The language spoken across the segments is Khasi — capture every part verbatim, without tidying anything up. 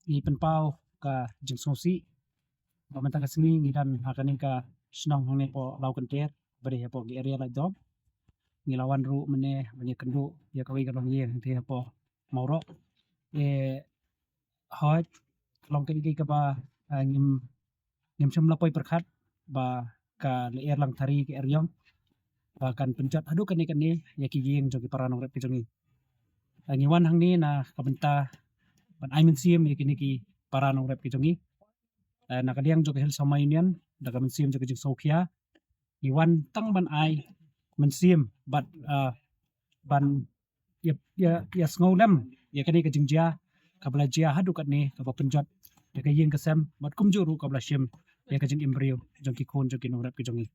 ngi pynpaw ka jingsngewsih ba mynta ka sngi ngi don ha kane ka shnong hangne hapoh Lawkynter, bad hapoh ki area Laitdom. Ngi la wan ruh mynne ban ïakynduh ïa kawei ka longïing hangtei hapoh Mawroh. Eh, hooid, long kaei kaei kaba, ah, ngim, ngim shym la poi pyrkhat ba ka lyer Langthari ka Eriong ba kan pynjot haduh kane kane ïa ki ïing jong ki para nongrep ki jong ngi. Ah, ngi wan hangne na ka bynta ban ai mynsiem ïa kine ki para nongrep ki jong ngi. Eh, na ka liang jong ka Hill Samay Union, da ka mynsiem jong ka jingsngewkhia, ngi wan tang ban ai mynsiem bad, ah, ban ïa, ïa, ïa sngewlem ïa kane ka jingjia kaba la jia haduh katne, kaba pynjot ïa ka ïing ka sem bad kumjuh ruh kaba la shim ïa ka jingim briew jong ki khun jong ki nongrep ki jong ngi.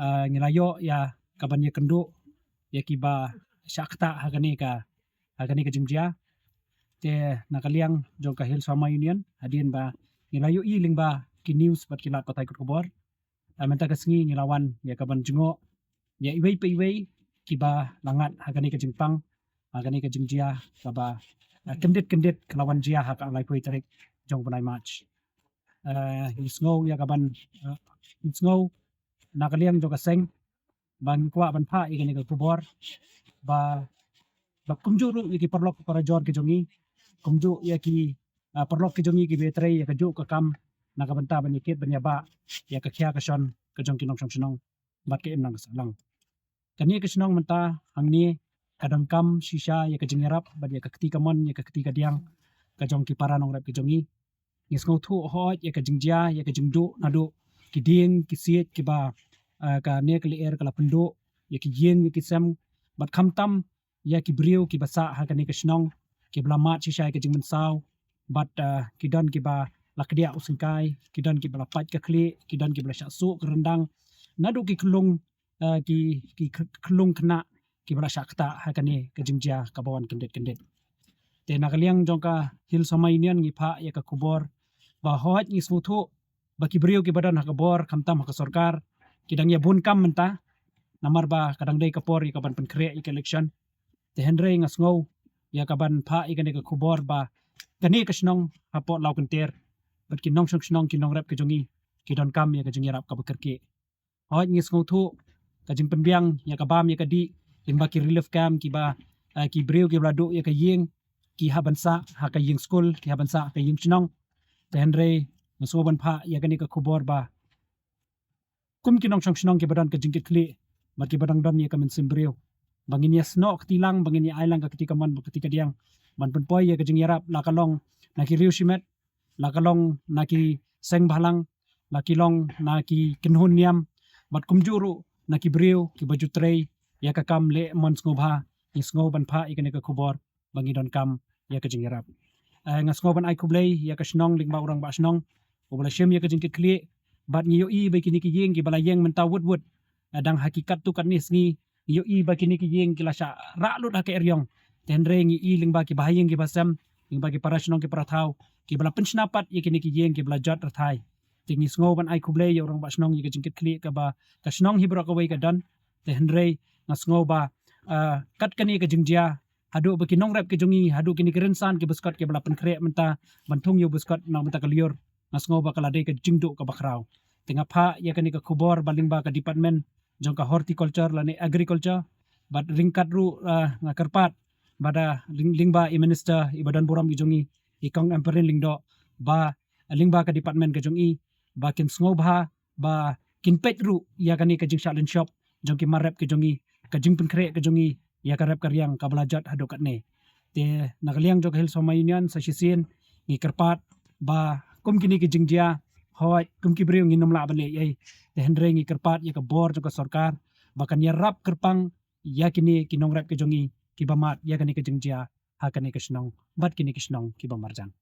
Ah, ngi la ïoh ïa kaban ïakynduh ïa kiba shah ktah ha kane ka, ha kane ka jingjia. Te na ka liang jong ka Hill Samay Union, hadien ba ngi la ïohi lyngba ki news bad ki lad pathai khubor, ah, mynta ka sngi ngi la wan ïa kaban jngoh ïa iwei pa iwei kiba la ngat ha kane ka jingpang, ha kane ka jingjia kaba, ah, kyndit kyndit ka la wan jia ha ka laiphew tarik jong u bnai March. Ah, ngi sngew ïa kaban, ah, ngi sngew na ka liang jong ka seng ba ngi kwah ban phah ïa kane ka khubor ba, ba kumjuh ruh ïa ki paralok parajor ki jong ngi, kumjuh ïa ki, ah, paralok ki jong ngi kiba trei ïa kajuh ka kam na ka bynta ban ïakit ban ïabah ïa ka khia ka shon ka jong ki nongshong shnong bad ka imlang ka sahlang. Kane ka shnong mynta hangne ka donkam shisha ïa ka jingïarap bad ïa ka kti kamon, ïa ka kti kadiang ka jong ki para nongrep ki jong ngi. Ngi sngewthuh hooid ïa ka jingjia, ïa ka jingduh naduh ki dieng ki siej kiba, ah, kane ka lyer ka la pynduh ïa ki ïing ïa ki sem, bad khamtam ïa ki briew kiba sah ha kane ka shnong, kiba la mad shisha ïa ka jingmynsaw, bad, ah, ki don kiba la kdiah u syngkai, ki don kiba la pait ka khlieh, ki don kiba la shah suh ka ryndang naduh ki khyllung, ah, ki, ki kh-, khyllung khynnah kiba la shah ktah ha kane ka jingjia kaba wan kyndit kyndit. Te na ka liang jong ka Hill Samay Union ngi phah ïa ka khubor ba hooid ngi sngewthuh ba ki briew kiba don ha ka bor khamtam ha ka sorkar ki dang ïa bun kam mynta, namar ba ka dang dei ka por ïa kaban pynkhreh ïa ka election. Te hynrei nga sngew ïa kaban phah ïa kane ka khubor ba kane ka shnong hapoh Lawkynter bad ki nongshong shnong ki nongrep ki jong ngi ki donkam ïa ka jingïarap kaba kyrkieh. Hooid ngi sngewthuh ka jingpynbiang ïa ka bam ïa ka dih lyngba ki relief camp kiba, eh, ki briew kiba la duh ïa ka ïing, ki hap ban sah ha ka ïing skul, ki hap ban sah ha ka ïing shnong. Te hynrei nga sngew ban phah ïa kane ka khubor ba kum ki nongshong shnong kiba don ka jingkitkhlieh bad kiba dang don ïa ka mynsiem briew, ba ngin ïa snoh kti lang, ba ngin ïa ai lang ka kti kamon bad ka kti kadiang ban pynpoi ïa ka jingïarap, la ka long na ki riew shimet, la ka long na ki seng bhalang, la ki long na ki kynhun niam, bad kumjuh ruh na ki briew kiba ju trei ïa ka kam leh mon sngewbha. Ngi sngew ban phah ïa kane ka khubor ba ngi donkam ïa ka jingïarap. Eh, nga sngew ban ai khublei ïa ka shnong lyngba u rangbah shnong uba la shim ïa ka jingkitkhlieh, bad ngi ïohi ba kine ki ïing kiba la ïeng mynta wut wut, eh, dang ha ki katto katne sngi ngi ïohi ba kine ki ïing ki la shah rah lut ha ka eriong. Te hynrei ngi i lyngba ki bahaïing ki bahasem, lyngba ki para shnong ki para thaw kiba la pynshna pat ïa kine ki ïing kiba la jot rthai. Te ngi sngew ban ai khublei ïa u rangbah shnong ïa ka jingkitkhlieh kaba ka shnong hi baroh kawei ka don. Te hynrei nga sngew ba, ah, kat kane ka jingjia, haduh ba ki nongrep ki jong ngi, haduh kine ki rynsan ki buskot kiba la pynkhreh mynta ban thung ïa u buskot na mynta ka lyiur, nga sngew ba ka la dei ka jingduh kaba khraw. Te nga phah ïa kane ka khubor ba lyngba ka department jong ka horticulture lane agriculture, bad ryngkat ruh, ah, nga kyrpad ba da lyng-, lyngba i minister iba don burom i jong ngi, i Kong Ampareen Lyngdoh, ba lyngba ka department ka jong i ba kin sngewbha ba kin peit ruh ïa kane ka jingshah lynshop jong ki mar rep ki jong ngi, ka jingpynkhreh ka jong ngi ïa ka rep ka riang kaba la jot haduh katne. Te na ka liang jong ka Hill Samay Union sa shisien ngi kyrpad ba kum kine ki jingjia, hooid kum ki briew ngin ym lah ban leh ei ei, te hynrei ngi kyrpad ïa ka bor jong ka sorkar ba kan ïarap kyrpang ïa kine ki nongrep ki jong ngi kiba mad ïa kane ka jingjia ha kane ka shnong bad kine ki shnong kiba marjan.